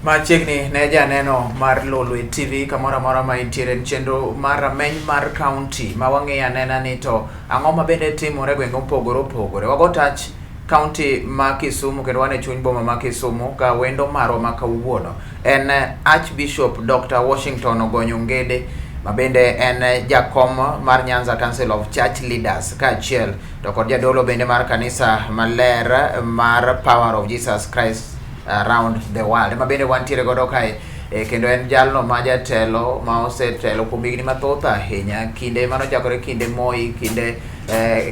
Machiegni ne janeno mar Lolwe TV kamoro amora ma intiere en chenro mar rameny mar county ma wang'iyo anena ni to ang'o ma bende timore e gwenge mopogore opogore. Wago tach county ma Kisumu kendo wan e chuny boma ma Kisumu ka wendo marwa ma kawuono en Archbishop Dr. Washington Ogonyo Ngede ma bende en jakom mar Nyanza Council of Church Leaders kaachiel to kod jadolo bende mar kanisa maler mar Power of Jesus Christ Around the World ma bende wantiere godo kae e, kendo en jalno ma jatelo ma osetelo kuom higni mathoth ahinya kinde manochakore kinde Moi kinde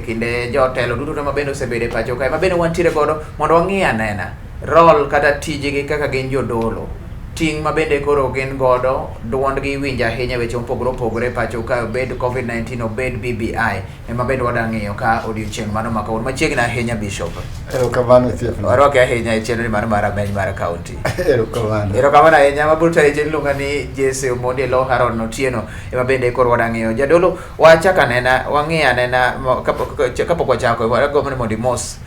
kinde jotelo duto te ma bende osebedo e pacho kae ma bende wantiere godo mondo wang'i anena role kata tijgi kaka gin jodolo ting' ma bende koro gin godo duondgi iwinjo ahinya e weche mopogore opogore e pacho kae obed COVID-19 obed BBI ema bende wadwa ng'iyo ka odiochieng' mano ma kawuono machiegni ahinya Bishop. Erokamano osiepna. Warwake ahinya e chenro mano mar rameny mar kaunti. Erokamano. Erokamano ahinya mabiro tayo chenro iluonga ni Jesse Omondi Lo Haron Otieno ema bende koro wadwa ng'iyo. Jadolo wachak anena wang'i anena kapok wachako wagombo ni mondo imos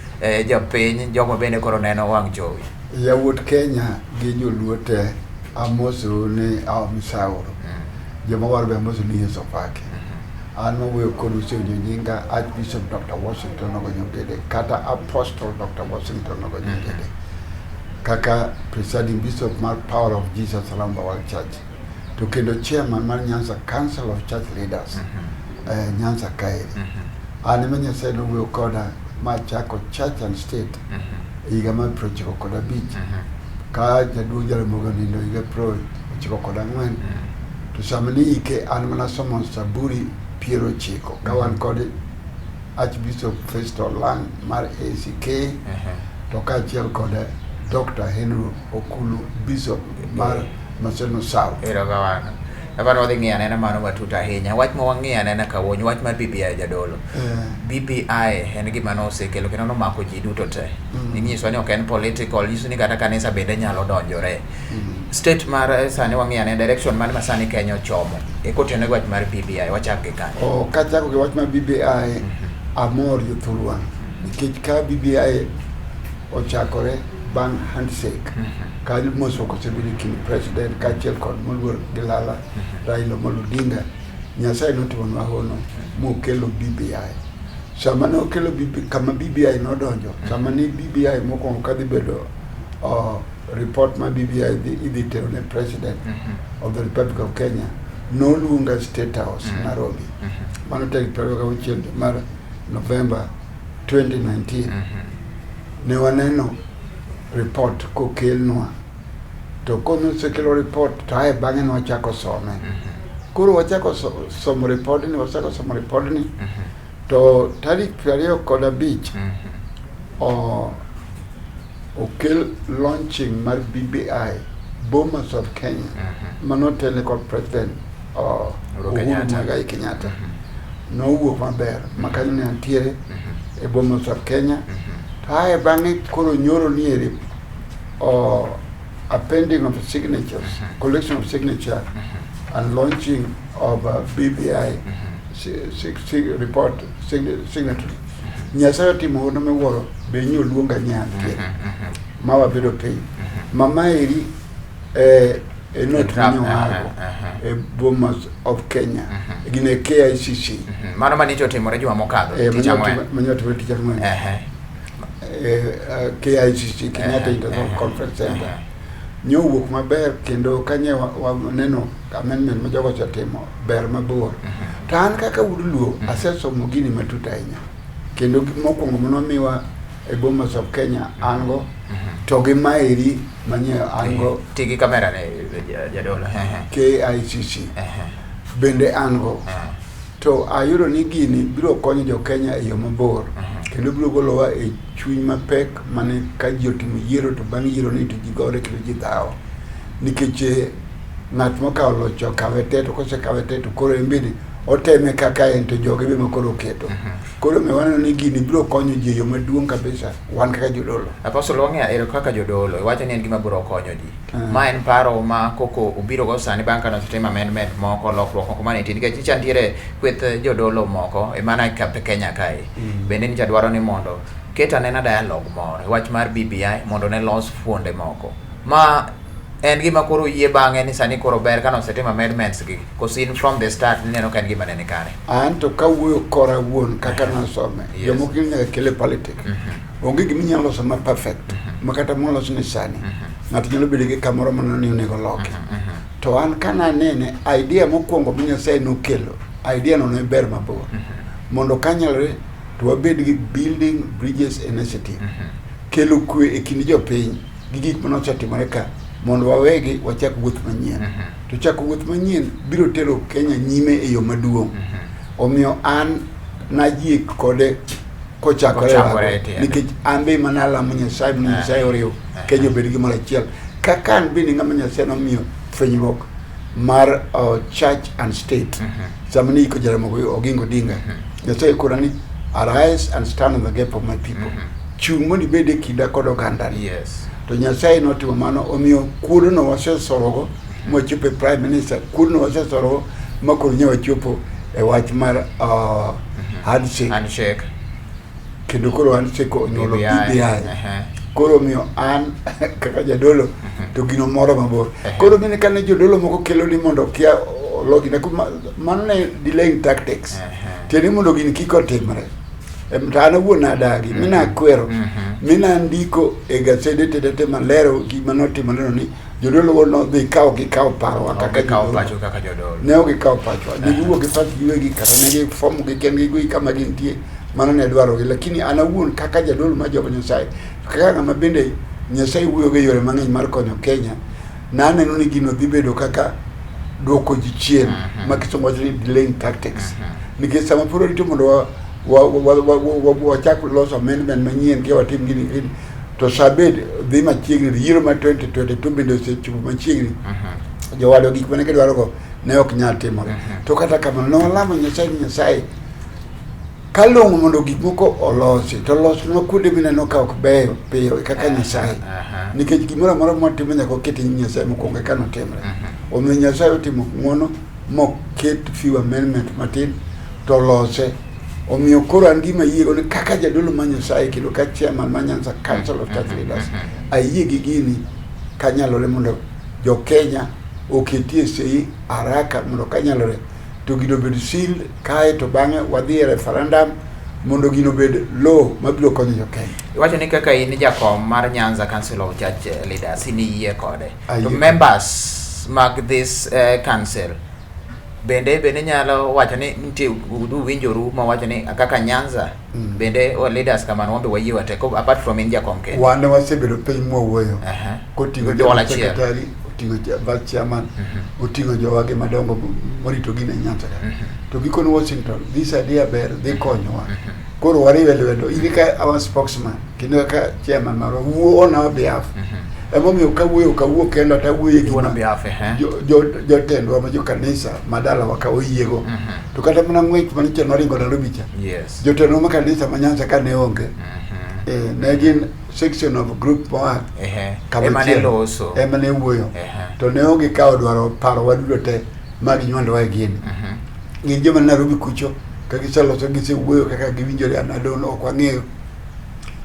jopiny jogo bende koro neno wang' jowi. Yawuot Kenya gi joluo te amosou ni aomisauru. Joma waro be amosou ni Yesu opaki. An mawuoyo kodu usewinjo nyinga Archbishop Dr. Washington Ogonyo Ngede kata Apostle Dr. Washington Ogonyo Ngede kaka presiding bishop mar Power of Jesus Around the World Church to kendo chairman mar Nyanza Council of Church Leaders Nyanza kaeri. An ema Nyasaye nowuoyo koda machako Church and State higa mar 95 ka jaduong' Jaramogi onindo higa 94 to sama ni ike an mana somo Saburi 90 ka wan kod Archbishop Festo Olang' mar ACK to kaachiel kod Dr. Henry Okulu Bishop mar Maseno South. Erokamano. Aparo wadhi ng'iyo anena mano matut ahinya. Wach ma wang'iyo anena kawuono, wach mar BBI jadolo. BBI en gima nosekelo kendo nomako ji duto te. Inyiso ni ok en political, nyiso ni kata kanisa bende nyalo donjore. State mar sani wang'iyo anena direction man ma sani Kenya ochomo. E kotenore gi wach mar BBI, wachak gi kanyo. Oh, kachako gi wach mar BBI, amor jothurwa nikech ka BBI ochakore bang' handshake ka mosruok osebedo e kind president kaachiel kod moluor Gilala Raila Amolo Odinga, Nyasaye notimonwa hono mokelo BBI. Sama ne okelo BBI, kama BBI nodonjo, sama ne BBI mokwongo kadhi bedo report ma BBI idhi tero ne president of the Republic of Kenya, noluonga State House Nairobi. Mano tarik 26 mar November 2019. Ne waneno report kokelnwa to konosekelo report to ae bang'e ne wachako some. Koro wachako somo ripodni, wachako somo ripodni to tarik 25 okel launching mar BBI Bomas of Kenya manotelne kod President Uhuru Uhuru Kenyatta. Muigai Kenyatta. Nowuok maber ma kanyo ne antiere e Bomas of Kenya. To ae bang'e koro nyoro nieri appending of signatures, collection of signature and launching of BBI report signatory. Nyasaye otimo hono miwuoro be nyo luonga ni antiere ma wabedo piny. Ma maeri e note Draft, manyo ago e Bomas of Kenya gine KICC. Mano manyicho otimore juma mokadho, tich ang'wen. Manyo otimore tich ang'wen. KICC, Kenyatta International Conference Center. Nyowuok maber kendo kanye waneno amendment ma jogo osetimo ber mabor. To an kaka wuod Luo asesomo gini matut ahinya. Kendo mokwongo manomiwa e Bomas of Kenya an go to gi maeri manye an go. Ti gi kamera ne jadolo. KICC bende an go. To ayudo ni gini biro konyo jo Kenya e yo mabor kendo biro golowa e chuny mapek mane ka ji otimo yiero to bang' yiero ni to ji gore kendo ji dhawo nikech ng'at mokawo loch okawe te to kosekawe te to koro en bende oteme kaka en to joge be makoro oketo. Koro mi waneno ni gini biro konyo ji e yo maduong' kabisa wan kaka jodolo. Apostle wang'eyo ero kaka jodolo iwacho ni en gima biro konyo ji. Ma en paro ma koko obiro go sani bang' kane osetim amendment moko lokruok moko mane nitie nikech nyicha nitiere kweth jodolo moko e mana e Kenya kae. Bende nyicha dwaro ni mondo ket anena dialogue moro e wach mar BBI mondo ne los fuonde moko. Ma En gima koro yie bang'e ni sani koro ber kane osetim amendments gi, koso in from the start nineno ka en gima ne ni kare? An to kawuoyo kora wuon kaka nasome, jomoko gin nyaka kele politic. Onge gima inyalo loso ma perfect, ma kata molos ni sani. Ng'ato nyalo bedo gi kamoro mana ni onego loki. To an kananene, idea mokwongo ma Nyasaye nokelo, idea no ne ber mabor. Mondo kanyalore to wabed gi Building Bridges Initiative. Kelo kwe e kind jopiny gi gik mane osetimore ka mondo wawegi wachak wuoth manyien. To chako wuoth manyien biro tero Kenya nyime e yo maduong'. Omiyo an najie kode kochakore Kochakore wago, e tiende. nikech an be mana alamo Nyasaye mondo Nyasaye oriw Kenya obed gimoro achiel. Kaka an bende ng'ama Nyasaye nomiyo fwenyruok mar church and state. Sama ne iko Jaramogi Oginga Odinga, Nyasaye kora ni arise and stand in the gap of my people. Chung' mondo ibed e kinda kod ogandani. To Nyasaye notimo mano, omiyo kuodono wasesorogo mwachopo e prime minister, kuodono wasesorogo ma koro nyo wachopo e wach mar handshake. Handshake. Kendo koro handshake onyuolo BBI. BBI. Koro omiyo an kaka jadolo to gino moro mabor. Koro mine kane jodolo moko kelo ni mondo kia ologi, mano ne delaying tactics. Tiende ni mondo gini kik otimre. To an awuon nadagi, mi nakwero, mi nandiko e gasede te te malero gima notimoreno ni jodolo go nodhi kawo gikawo parowa kaka Gikawo jodolo. pacho kaka jodolo. Ne ok gikawo pachwa, ne giwuok gi pachgi giwegi kata ne gifomo gi kendgi giwegi kama gintie, mano ne dwarogi. Lakini an awuon kaka jadolo mar Jehova Nyasaye, kaka ng'ama bende Nyasaye wuoyo go e yore mang'eny mar konyo Kenya, naneno ni gino dhi bedo kaka duoko ji chien, ma kisungu wacho ni delaying tactics. Nikech sama pod warito mondo wachak loso amendment manyien kia watim gini gini, to sabed dhi machiegni, yiero mar 2022 bende osechopo machiegni. Jowadwa gik mane gidwaro go ne ok nyal timore. To kata kamano ne walamo Nyasaye ni Nyasaye kalong'o mondo gik moko olosi, to losnwa kuonde mineno ka ok beyo piyo kaka Nyasaye. Nikech gimoro amora mwatimo nyaka waket e nyim Nyasaye mokwongo eka notimre. Omiyo Nyasaye otimo ng'wono moket few amendment matin to lose. Omiyo koro an gima ayiego ni kaka jadolo mar Nyasaye kendo ka chairman mar Nyanza Council of Church Leaders, ayie gi gini kanyalore mondo jo Kenya oketie sei haraka mondo kanyalore to gino obed sealed, kae to bang'e wadhi e referendum mondo gino obed law mabiro konyo jo Kenya. Iwacho ni kaka in jakom mar Nyanza Council of Church Leaders in iyie kode. Ayie. To members mag this council bende nyalo wacho ni nitie uwinjoru ma wacho ni kaka Nyanza bende o leaders kamano wan be wayie wate apart from in jakom kende. Wan ne wasebedo piny mwawuoyo koting'o Duol general achiel. secretary, oting'o vice chairman, oting'o jowage madongo morito gine Nyanza ka. To gikone Washington, this idea ber dhi konyowa. Koro wariwe lwedo, in ka our spokesman, kendo kaka chairman marwa, wuo on our behalf. Emomiyo kawuoyo ok awuo kenda to awuoyo e Wuo on gima behalf, jotendwa ma jokanisa ma dalawa ka oyiego. To kata mana ng'wech manyicha noringo Nairobi cha. Jotendwa ma kanisa ma Nyanza ka ne onge, ne gin section of group moa kama Ema ne chielo. loso. Ema ne wuoyo. To ne onge kawo dwaro paro waduto te ma ginywandwa e gini. Gin joma ni Nairobi kucho ka giseloso gisewuoyo kaka giwinjore an adon ok wang'eyo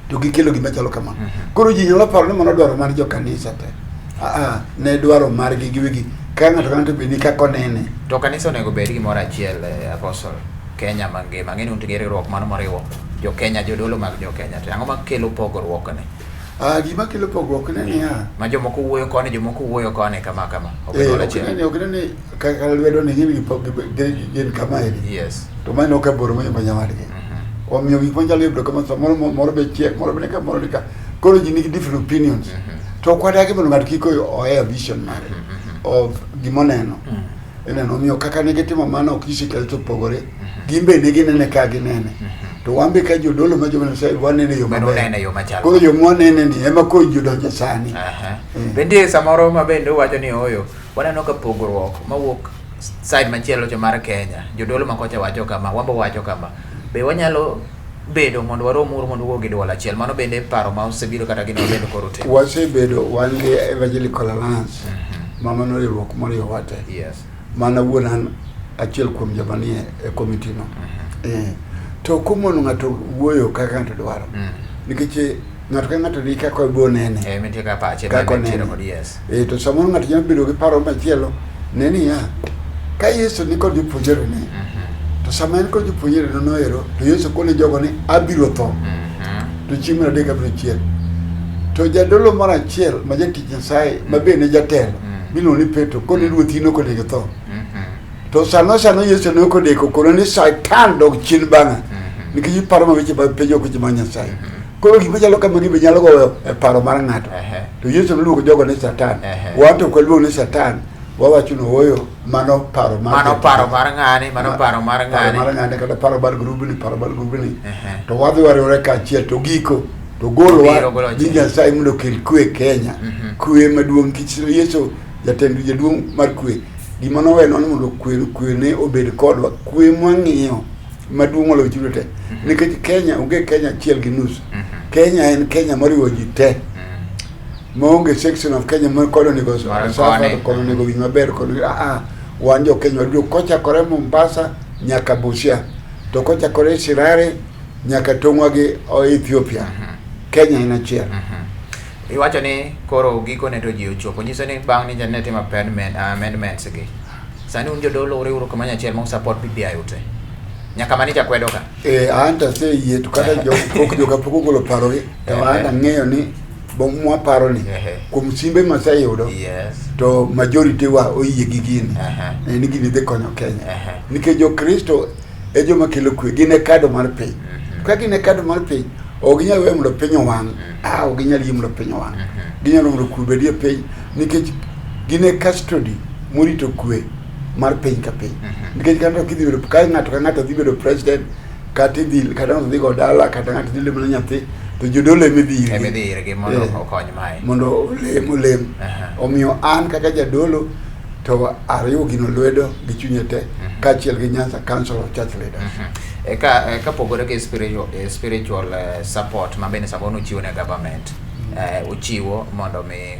to gikelo gima chalo kamano. Koro ji nyalo paro ni mano dwaro mar jokanisa te. Aa, ne dwaro margi giwegi. Ka ng'ato ka ng'ato bed ni kaka onene. To kanisa onego bed gimoro achiel, Apostle, Kenya mangima. Ang'e ni un gi riwruok mano moriwo jo Kenya, jodolo mag jo Kenya. To ang'o makelo pogruok ni? Gima kelo pogruok ne niya. Ma jomoko wuoyo koni, jomoko wuoyo koni kama kama. Ok duol achiel. Ok ne kaka lwedo ni gin gi pog gin kama eri. To mano ok bor moyombo nyawadgi. Omiyo gik manyalo yudo kama samoro moro be chiek, moro be ni ka, moro ni ka. Koro ji nigi different opinions. To ok wadagi mondo ng'ato kik ohew vision mare of gimoneno. Ineno, omiyo kaka ne gitimo mano ok nyisi kanisa opogore. Gin be ne ginene ka ginene. To wan be ka jodolo ma joma Nyasaye wanene e yo Bende maber. unene e yo machalo. Koro yo mwanene ni ema koro ji odonjo sani. Be nitie samoro ma bende uwacho ni ooyo, waneno ka pogruok mawuok side machielo cha mar Kenya, jodolo ma kocha wacho kama, wan be wacho kama. Be wanyalo bedo mondo warom uru mondo wuo gi duol achiel? Mano bende paro ma osebiro kata gino bende koro timo. Wasebedo wan gi Evangelical Alliance ma mano riwruok moriwowa te. Mana wuon an achiel kuom joma nie e komiti no. To komono ng'ato wuoyo kaka ng'ato dwaro. Nikech Ng'ato ka ng'ato nigi kaka obiro nene. Eh, nitie kaka pache Kaka ma nitiere onene. kod yes. Eh, to samoro ng'ato nyalo bedo gi paro machielo ne niya, ka Yesu ni kod jopuonjrene, to sama en kod jopuonjrene noero, to Yesu kone jogo ni abiro tho, to chieng' mar adek abiro chier. To jadolo moro achiel ma jatich Nyasaye ma be ne jatelo miluongo ni Petro kone Ruoth in ok onego itho. To sano sano Yesu ne ok odeko kone ni Satan dog chien bang'a nikech iparo ma weche mag piny ok weche mag Nyasaye. Koro gima chalo kamagi be nyalo goyo e paro mar ng'ato. To Yesu noluongo jogo ni Satan. Wan to ok waluong ni Satan, wawacho ni ooyo, mano paro mar Mano paro mar ng'ani, mano paro mar paro mar ng'ani. ng'ani kata paro mar grubni, paro mar grubni. To wadhi wariwore kaachiel to giko to Obiro golwa golo gi chik. Nyasaye mondo okel kwe Kenya. Kwe maduong' nikech Yesu jatend jaduong' mar kwe. Gima nowenwa ni mondo kwe kwe ne obed kodwa. Kwe mwang'iyo maduong' moloyo ji duto te. Nikech Kenya onge Kenya achiel gi nus. Kenya en Kenya moriwo ji te. Maonge section of Kenya ma kono onego Mar suffer, koni. kono onego winj maber, kono ah ah wan jo Kenya waduto kochakore Mombasa nyaka Busia to kochakore Sirare nyaka tong'wa gi Ethiopia. Kenya en achiel. Iwacho ni koro gikone to ji ochopo nyiso ni bang' ni ne timo amendments gi. Sani un jodolo uriwru kamoro achiel ma support BBI ute. Nyaka mani jakwedo ka. Eh, an to aseyie to kata jo pok joka pok ogolo parogi to an ang'eyo ni mwaparo ni kuom simbe maseyudo Yes. to majority wa oyie gi gini eh, ni gini dhi konyo Kenya nikech jokristo e joma kelo kwe gin e kado mar piny ka gin e kado mar piny ok ginyal weyo mondo piny owang' ah ok ginyal yie mondo piny owang' ginyalo mondo kwe obedie piny nikech gin e custody morito kwe mar piny ka piny nikech kata kidhi bedo ka ng'ato ka ng'ato dhi bedo president kata idhi kata ng'ato dhi go dala kata ng'ato dhi lemo ne nyathi to jodolo ema idhi irgi. Ema idhi irgi mondo Eh. okony mae. Mondo olem olem. Omiyo an kaka jadolo to ariwo gino lwedo gi chunya te kaachiel gi Nyanza Council of Church Leaders. E ka e kapogore gi spiritual, spiritual support ma bende samoro uchiwo ne government uchiwo mondo mi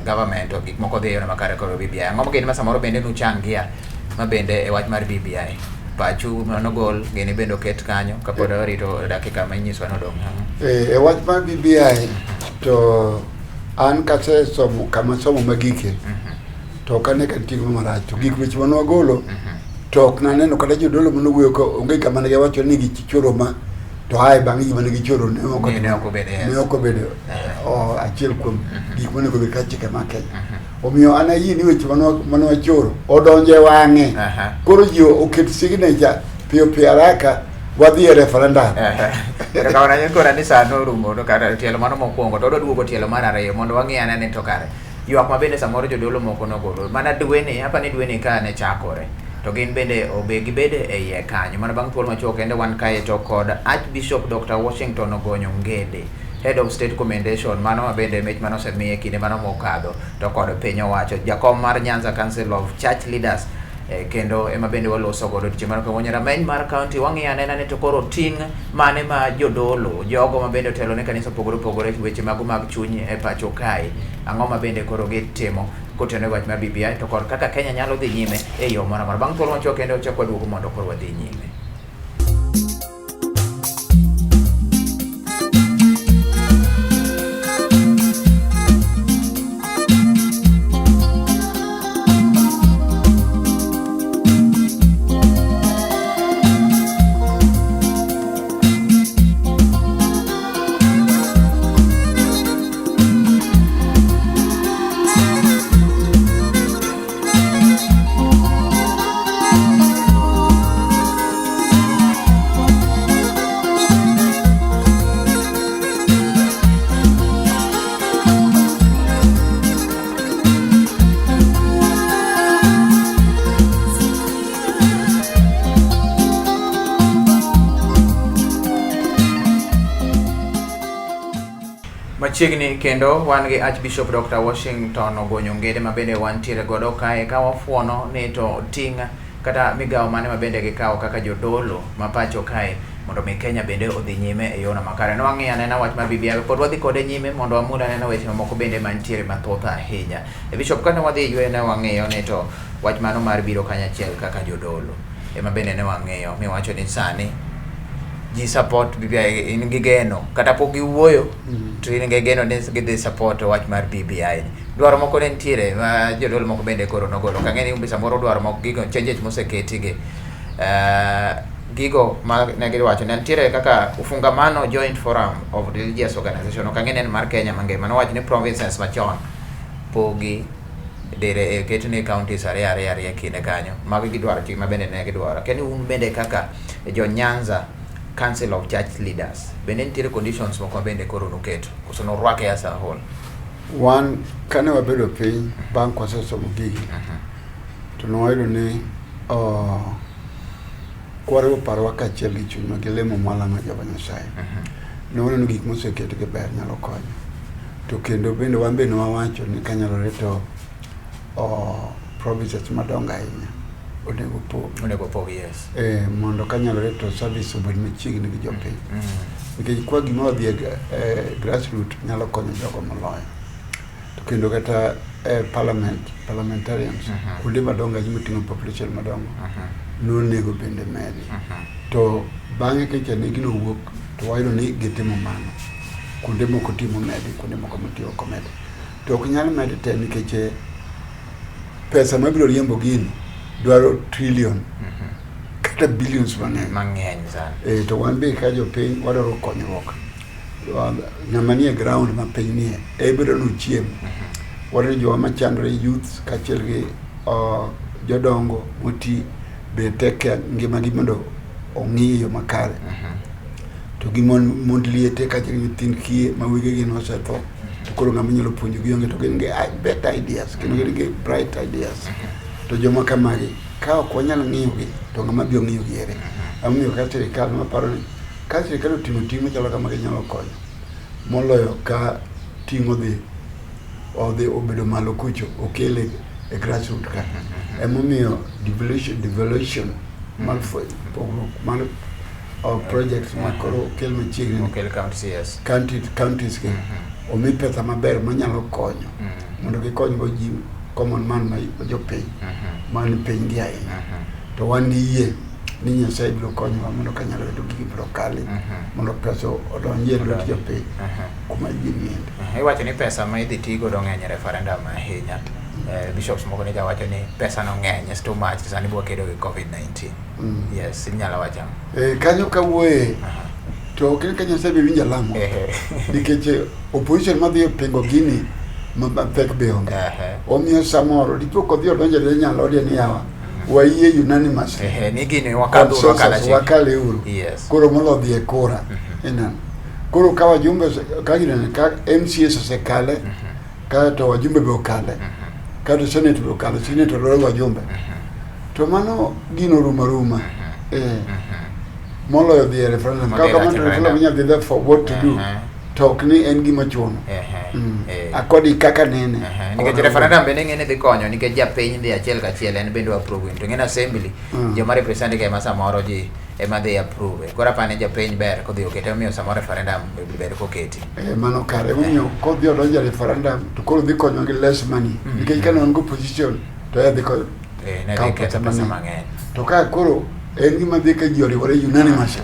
government o gik moko odhi e yore makare kod BBI. Ang'o gini ma samoro bende nuchangia ma bende e wach mar BBI? Pachu manogol gini bende oket kanyo kapod warito dakika ma inyiswa ni odong'. E wach mar BBI to an kasesomo kama somo magike to ok ane ka nitie gima marach to gik weche mane wagolo to ok naneno kata jodolo mane owuoyo ka onge kama ne giwacho ni gichoro ma to ae bang'e gima ne gichoro ne ok Ne ok obedo, yes. ne ok obedo achiel kuom gik monego bed ka chike ma Kenya. Omiyo an ayie ni weche mane wachoro odonjo e wang'e. Koro ji oket signature piyo piyo haraka wadhi e referendum. Erokamano kora ni saa norumo to kare tielo mano mokwongo to wadwa duogo tielo mar ariyo mondo wang'i ane ni to kare ywak ma bende samoro jodolo moko nogolo mana dweni apa ni dweni ka ne chakore to gin bende obe gibede e iye kanyo mana bang' thuolo machuok kende wan kae to kod Archbishop Dr. Washington Ogonyo Ngede Head of State Commendation mano ma bende mich mane osemiye kinde mano mokadho to kod piny owacho jakom mar Nyanza Council of Church Leaders kendo ema bende waloso godo tich mar kawuono rameny mar county wang'iyo anena ni to koro ting' mane ma jodolo jogo ma bende otelo ne kanisa opogore opogore weche mago mag chuny e pacho kae ang'o ma bende koro gitimo kotenore wach mar BBI to kod kaka Kenya nyalo dhi nyime e yo moro amora bang' thuolo machuok kendo wachak waduogo mondo koro wadhi nyime. Machiegni kendo wan gi Archbishop Dr. Washington Ogonyo Ngede ma bende wantiere godo kae ka wafuono ni to ting' kata migawo mane ma bende gikawo kaka jodolo ma pacho kae mondo mi Kenya bende odhi nyime e yono makare. Ne wang'iyo anena wach mar BBI pod wadhi kode nyime mondo wamul anena weche mamoko bende mantiere mathoth ahinya. E Bishop kane wadhi e yweyo ne wang'iyo ni to wach mano mar biro kanyachiel kaka jodolo ema bende ne wang'iyo miwacho ni sani Ji support BBI in gi geno kata pok giwuoyo to in gi geno ni gidhi support wach mar BBI ni. Dwaro moko ne nitiere ma jodolo moko bende koro nogolo. Ok ang'e ni samoro dwaro moko gigo changes moseketi gi gigo ma ne giwacho ne nitiere kaka Ufungamano Joint Forum of Religious Organization ok ang'e ni en mar Kenya mangima nowacho ni provinces machon pogi dire e ketne counties ariyo ariyo ariyo e kinde kanyo mago gidwaro chik ma bende ne gidwaro akia ni un bende kaka jo Nyanza Council of Church Leaders bende nitiere conditions moko ma bende koro nuketo koso nurwake as a whole? Wan kane wabedo piny bang' kwasesomo gigi to nwayudo ni kwariwo parowa kaachiel gi chunywa gi lemo mwalamo Jehova Nyasaye ne waneno gik moseket gi ber nyalo konyo to kendo bende wan be nwawacho ni kanyalore to provinces madongo ahinya onego pog onego pog yes mondo kanyalore to service obed machiegni gi jopiny nikech kwa gima wadhi e grassroot nyalo konyo jogo moloyo to kendo kata parliament parliamentarians kuonde madongo ahinya moting'o population madongo nonego bende medi to bang'e kecha ne gino owuok to wayudo ni gitimo mano kuonde moko timo medi kuonde moko matiyo ok omedi to ok nyal med te nikech pesa mabiro riembo gini dwaro trillion kata billions mang'eny mang'eny sana to wan be ka jopiny wadwaro konyruok ng'ama nie ground ma piny nie e bedo ni ochiem wadwaro jowa machandore youths kaachiel gi jodongo moti be tek ngimagi mondo ong'i e yo makare to gi mon mond liete kaachiel gi nyithind kiye ma wegegi nosetho to koro ng'ama nyalo puonjogi onge to gin gi better ideas kendo gin gi bright ideas to joma kamagi ka ok wanyal ng'iyogi to ng'ama biro ng'iyogi ere emomiyo ka sirikal maparo ni ka sirikal oting'o ting' machalo kamagi nyalo konyo moloyo ka ting' odhi odhi obedo malo kucho okele e grassroot ka emomiyo devolution mar pogruok mar projects ma koro okel machiegni okel counties yes counties gi omi pesa maber manyalo konyo mondo gikonygo ji common man ma jopiny man piny gi ahinya to wan gi yie ni Nyasaye biro konyowa mondo kanyalore to gigi biro kali mondo pesa odonji e lwet jopiny kuma ji niende. Iwacho ni pesa ma idhi ti godo ng'eny e referendum ahinya. Bishops moko ne jawacho ni pesa no ng'eny, it's too much, sani bwa kedo gi COVID-19. Yes, inyalo wacho ang'o? Kanyo kawuoye to ok ni ka Nyasaye be winjo lamo nikech opposition madhi e pingo gini mapek be onge. Omiyo samoro dipo kodhi odonjo ne nyalo ni yawa wayie unanimously. Ni gini wakadhuru Consensus wakale uru. Koro molo dhi e kura. Ineno. Koro ka wajumbe ka ginene ka MCAs osekale ka to wajumbe be okale ka to senate be okale senate odwaro wajumbe to mano gino rumo aruma moloyo dhi e referendum ka kamano to referendum inyalo dhi there for what to do to ok ni en gima chuno according kaka nene nikech referendum bende ing'e ni dhi konyo nikech japiny dhi achiel kachiel en bende approve to ing'e assembly joma represent ga ema samoro ji ema dhi approve koro apani japiny ber kodhi okete omiyo samoro referendum ber koketi mano kare emomiyo kodhi odonjo e referendum to koro dhi konyo gi less money nikech kane wan gi opposition to e dhi ne dhi ketho pesa mang'eny to ka koro en gima dhi ka ji oriwore unanimously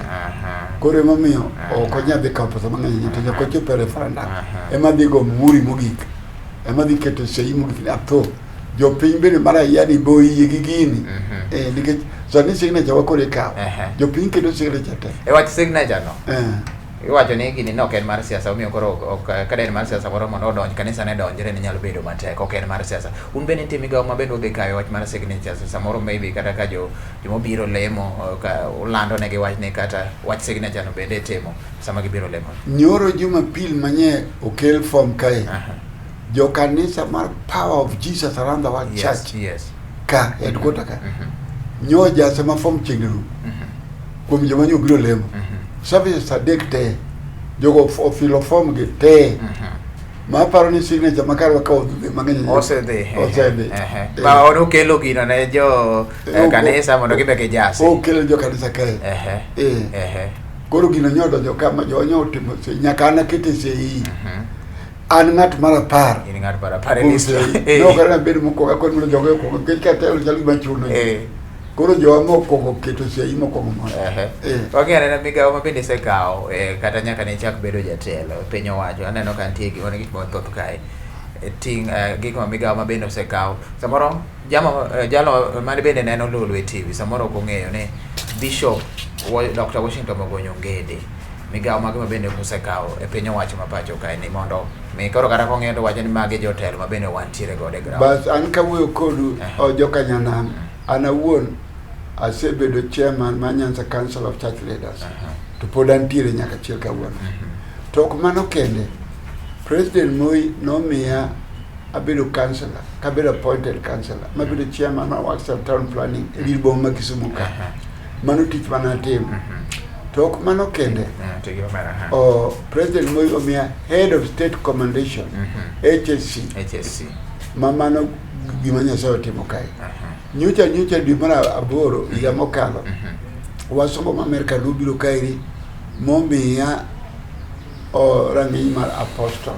koro emomiyo ok onyal dhi kawo pesa mang'eny to nyaka ochop e referendum ema dhi go muhuri mogik ema dhi keto sei mogik ni atho jopiny bende mar raia ni bo oyie gi gini nikech sani signature wa koro ikawo jopiny keto signature te e wach signature no iwacho ni gini ne ok en mar siasa omiyo koro ok ka en mar siasa moro mondo odonj kanisa ne donjre ne nyalo bedo matek ok en mar siasa un bende nitie migawo ma bende udhi kayo wach mar signatures samoro maybe kata ka jo jomobiro lemo ka ulando negi wach ni kata wach signature no bende itimo sama gibiro lemo nyoro Jumapil manye okel form kae jo kanisa mar Power of Jesus Around the World Church ka headquarter ka nyo jase ma form chiegni rumo kuom joma nyo obiro lemo services adek te jogo ofilo form gi te ma aparo ni signature ma karwa ka odhi mang'eny osedhi osedhi ma okelo gino ne jo kanisa mondo gibe gijasi okelo jo kanisa kae koro gino nyo odonjo ka ma jo nyo otimo nyaka an akete sei an ng'at mar 10 in ng'at mar 10 e list no kata bed mokwongo akoni mondo jogo okwongo nikech katelo chalo gima chuno Koro jowa mokwongo keto sei mokwongo mondo. Ehe. Wang'eyo anena migawo ma bende isekawo kata nyaka ne ichak bedo jatelo e piny owacho. Aneno ka nitie gik gik mathoth kae. Ting' gik ma migawo ma bende osekaw. Samoro jamo jalo mane bende neno Lolwe TV samoro ok ong'eyo ni Bishop Dr. Washington Ogonyo Ongede migawo mage ma bende osekawo e piny owacho ma pacho kae ni mondo mi koro kata kong'iyo to wacho ni magi jotelo ma bende wantiere godo e ground. Bas an kawuoyo kodu o joka nyanam an awuon asebedo chairman mar Nyanza Council of Church Leaders to pod antiere nyaka chiel kawuono. To ok mano kende, President Moi nomiya abedo councillor, kabedo appointed councillor, mabedo chairman mar Works and Town Planning e dir boma ma Kisumu ka. Mano tich mane atimo. To ok mano kende, To gi omera, aha. o President Moi omiya Head of State Commendation, HSC, HSC. ma mano gima Nyasaye otimo kae. Nyocha nyocha dwe mar aboro higa mokalo, wasungu ma Amerka nobiro kaeri momiya o rang'iny mar apostle.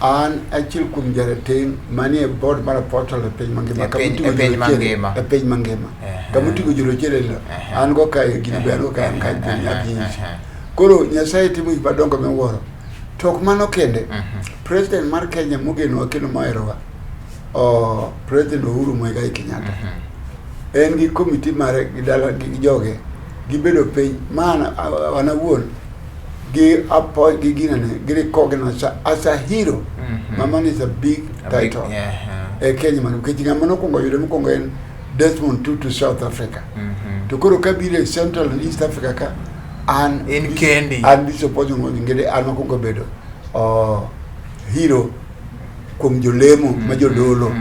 An achiel kuom jarateng' manie board mar apostle e piny mangima. E piny mangima. E piny mangima. Kama oting'o jorochere no, an go kae, gino be an go kae, an kae piny apinyisi. Koro Nyasaye timo gik madongo miwuoro. To ok mano kende, President mar Kenya mogenowa kendo moherowa, o President Uhuru Muigai Kenyatta. En gi komiti mare gi dala gi joge gibedo piny ma an awuon gi appoint gi ginene gi recognize as a hero. Mama is a big A big- title yeah, e Kenya man nikech ng'ama nokwongo yude mokwongo en Desmond Tutu South Africa. To koro kabiro e Central and East Africa ka an In kendi. an Bishop Ojwang Ongede an mokwongo bedo hero kuom jolemo ma jodolo.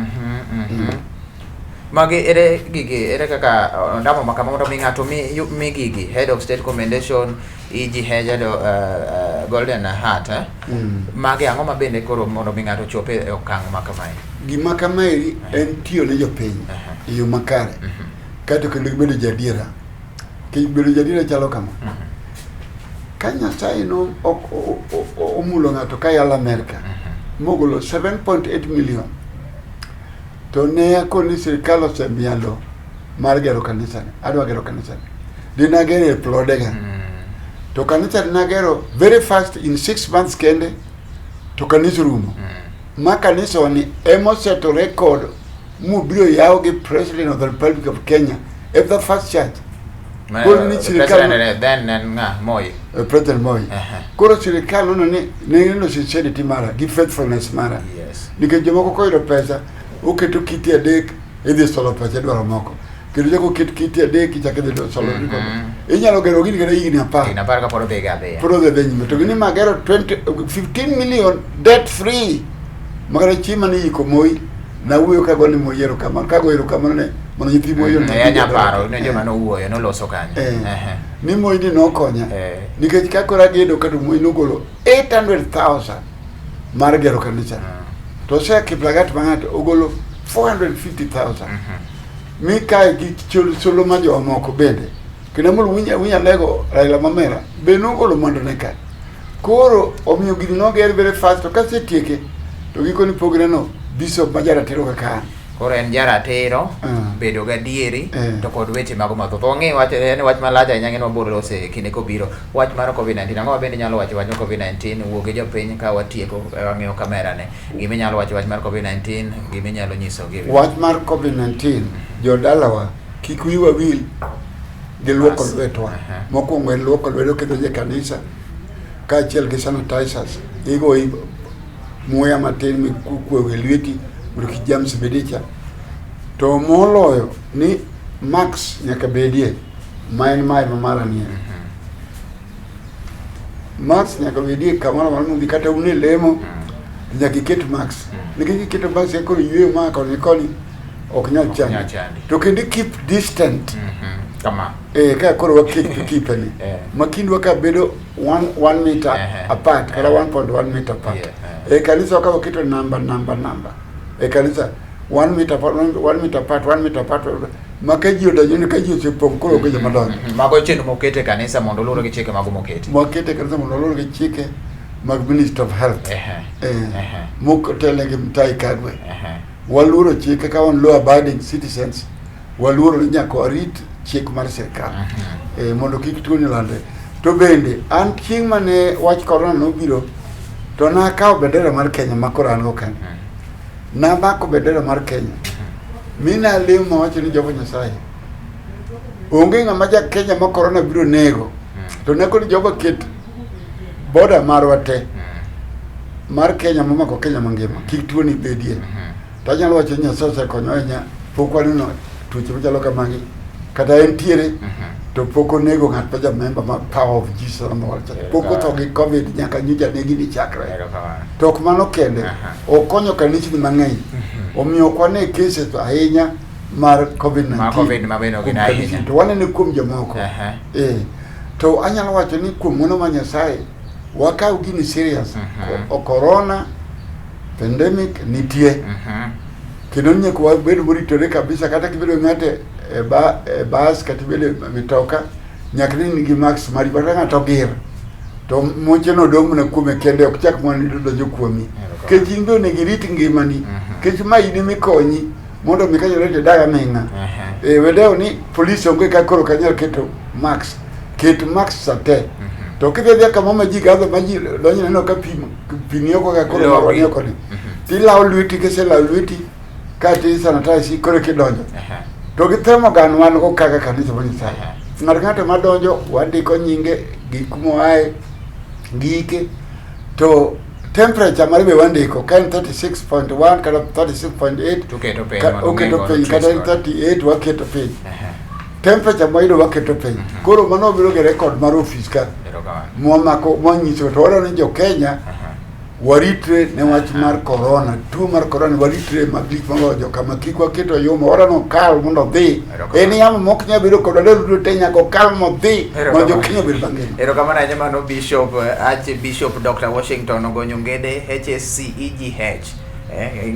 Magi ere gigi ere kaka ondamo ma kama mondo mi ng'ato mi gigi head of state commendation EG Head Golden Heart eh? Magi ang'o ma bende koro mondo mi ng'ato ochop e okang' ma kamae? Gima kamaeri en tiyo ne jopiny e yo makare kato kendo gibedo jadiera. Nikech bedo jadiera chalo kama. Ka Nyasaye no ok omulo ng'ato ka yalo Amerka mogolo 7.8 million to ne akoni sirikal osemiya lo mar gero kanisani, adwa gero kanisani. Dine agero e plodega. To kanisa nagero very fast in 6 months kende to kanisa orumo. Ma kanisa ni emoseto record mobiro yaw gi President of the Republic of Kenya at the first church. Koro ni sirikal President then en ng'a Moi. President Moi. Koro sirikal nono ni ne neno sincerity mara gi faithfulness mara. Nikech jomoko koyudo pesa oketo kiti adek idhi solo pesa idwaro moko. Kendo chako oket kiti adek ichako idhi solo. Inyalo gero gini kata higni 10. Higni 10 kapod odhi ga adhiya. Pod odhi adhiya nyime. To gini magero 20, 15 million debt free. Makata chieng' mane iyiko Moi, nawuoyo kago ne Moi erokamano, kago erokamano ne mondo nyithi Moi one. Anya paro ne joma nowuoyo noloso kanyo. Ni Moi ni nokonya. Nikech ka koro agedo ka to Moi nogolo 800,000 mar gero kanisa. To Hosea Kiplagat Mang'ato ogolo 450,000. Mi kae gi solo ma jomoko bende. Kendo Amolo Winyo Alego Raila Mamera be nogolo mwandune ka. Koro omiyo gini noger very fast to kasetieke to gikone pogre no bishop ma jaratiro kaka an. Koro en jaratiro, bedo gadieri, to kod weche mago mathoth. Wang'e wach en wach malach ahinya ng'e wabiro lose kinde kobiro. Wach mar COVID-19, ang'o ma bende inyalo wacho wach mar COVID-19? Wuo gi jopiny ka watieko wang'iyo kamera ne. Gima inyalo wacho wach mar COVID-19, gima inyalo nyisogi. Wach mar COVID-19, jodalawa kik wiwa wil gi luoko lwetwa. Mokwongo en luoko lwedo kidonjo e kanisa kaachiel gi sanitizers. Igo muya matin mikwogo e lweti mondo kik germs bedie cha. To moloyo ni mask nyaka bedie ma en mae ma mara nie. Mask nyaka bedie kamoro amora modhi kata un e lemo nyaka iket mask. Nikech iketo mask koro yueyo ma koni koni ok nyal chandi. To kendo keep distant. Kama. Ka koro wa keep keep ni. Ma kindwa ka bedo 1 meter apart kata 1.1 meter apart. E kanisa ka waketo namba namba namba. E kanisa 1 meter apart 1 meter apart 1 meter apart. Ma ka ji odonjo ni ka ji osepong' koro onge joma donjo. Mago chenro mokete e kanisa mondo oluwre gi chike mago moketi. Mokete e kanisa mondo oluwre gi chike mag Minister of Health. Motelne gi Mutahi Kagwe. Waluoro chike ka wan law abiding citizens. Waluoro ni nyaka warit chik mar sirkal mondo kik tuoni landre. To bende an chieng' mane wach corona nobiro to nakawo bendera mar Kenya ma koro an go kani. Namako bendera mar Kenya mi nalemo mawacho ni Jehova Nyasaye onge ng'ama ja Kenya ma corona biro nego. To ne kod Jehova ket boda marwa te mar Kenya momako Kenya mangima kik tuoni bedie. To anyalo wacho ni Nyasaye osekonyo ahinya pok waneno tuoche machalo kamagi kata entiere to pok onego ng'at ma jamemba ma Power of Jesus Number One Church. Pok otho gi Covid nyaka nyocha negi ni chakre. To ok mano kende, okonyo kanisni mang'eny. Omiyo ok wane cases ahinya mar COVID-19. Mar COVID ma bende ok kuom gin ahinya. kanisni, To wanene kuom jomoko. Eh. To anyalo wacho ni kuom ng'wono mar Nyasaye, wakaw gini serious. Corona pandemic nitie. Kendo nyaka wabed moritore kabisa kata kibedo ng'ato e, ba, e bas kata ibedo e mitoka nyaka ni nigi mask mari kata ng'ato gir to muche no dong' mana kuome kende ok chak mana ni donjo kuomi kech in be onego irit ngimani kech ma in emikonyi mondo mi kanyalo to idag aming'a e wedewo ni polis onge ka koro ok anyal keto mask ket mask sa te to kidhi adhiya kamoro ma ji gadho ma ji donjo neno ka pi pi ni oko ka koro marwa ni oko ni tilawo lweti kiselawo lweti kaeto i sanitize koro kidonjo to gi thermogun wan go kaka kanisa mar Nyasaye ng'ato ng'ato madonjo wandiko nyinge gi kumoaye gi hike to temperature mare be wandiko ka en 36.1 kata 36.8 To uketo piny ka- mondo oketo ung'e piny godo kata en trace godo. 38 waketo piny temperature mwayudo waketo piny koro mano wabiro gi record mar ofis ka Erokamano. mwamako mwanyiso to wadwaro ni jo Kenya waritre ne wach mar corona tuo mar corona waritre malich moloyo jokama kik waketo yuma wadwaro ni okal mondo odhi Erokamano. en yamo mok nyal bedo kodwa dwaro te nyaka okal modhi mondo jo Kenya obed mangima. Erokamano ahinya mano Bishop Archbishop Dr. Washington Ogonyo Ngede HSCEGH.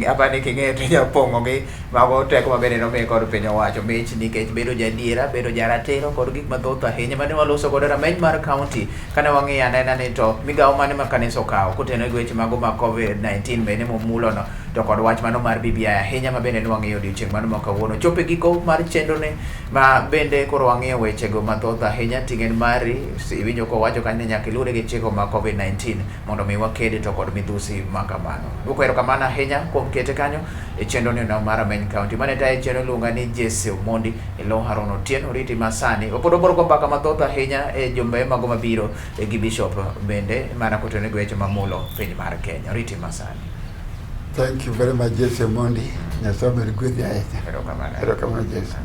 Apani king'eyo to inyalo pong'o gi mago teko ma bende nomiye kod piny owacho mich nikech bedo jadiera, bedo jaratiro kod gik mathoth ahinya mane waloso godo rameny mar county kane wang'iyo anena ni to migawo mane ma kanisa okawo kotenore gi weche mago mag COVID-19 bende momulono to kod wach mano mar BBI ahinya ma bende ne wang'iyo odiochieng' mano ma kawuono. Chopo e giko mar chenro ni ma bende koro wang'iyo wechego mathoth ahinya. Ting' en mari, iwinjo kowacho kanyo ni nyaka ilure gi chike mag COVID-19 mondo mi waked to kod midhusi ma kamano. Duoko erokamano ahinya kuom kete kanyo e chenro ni no mar Rameny County. Mane tayo chenro iluonga ni Jesse Omondi e lo Haron Otieno oriti masani. Wapod wabiro go mbaka mathoth ahinya e jumbe mago mabiro gi Bishop bende mana kotenore gi weche mamulo piny mar Kenya. Oriti masani. Thank you very much Jesse Omondi. Nyasaye omed gwedhi ahinya. Erokamano. Erokamano Jesse.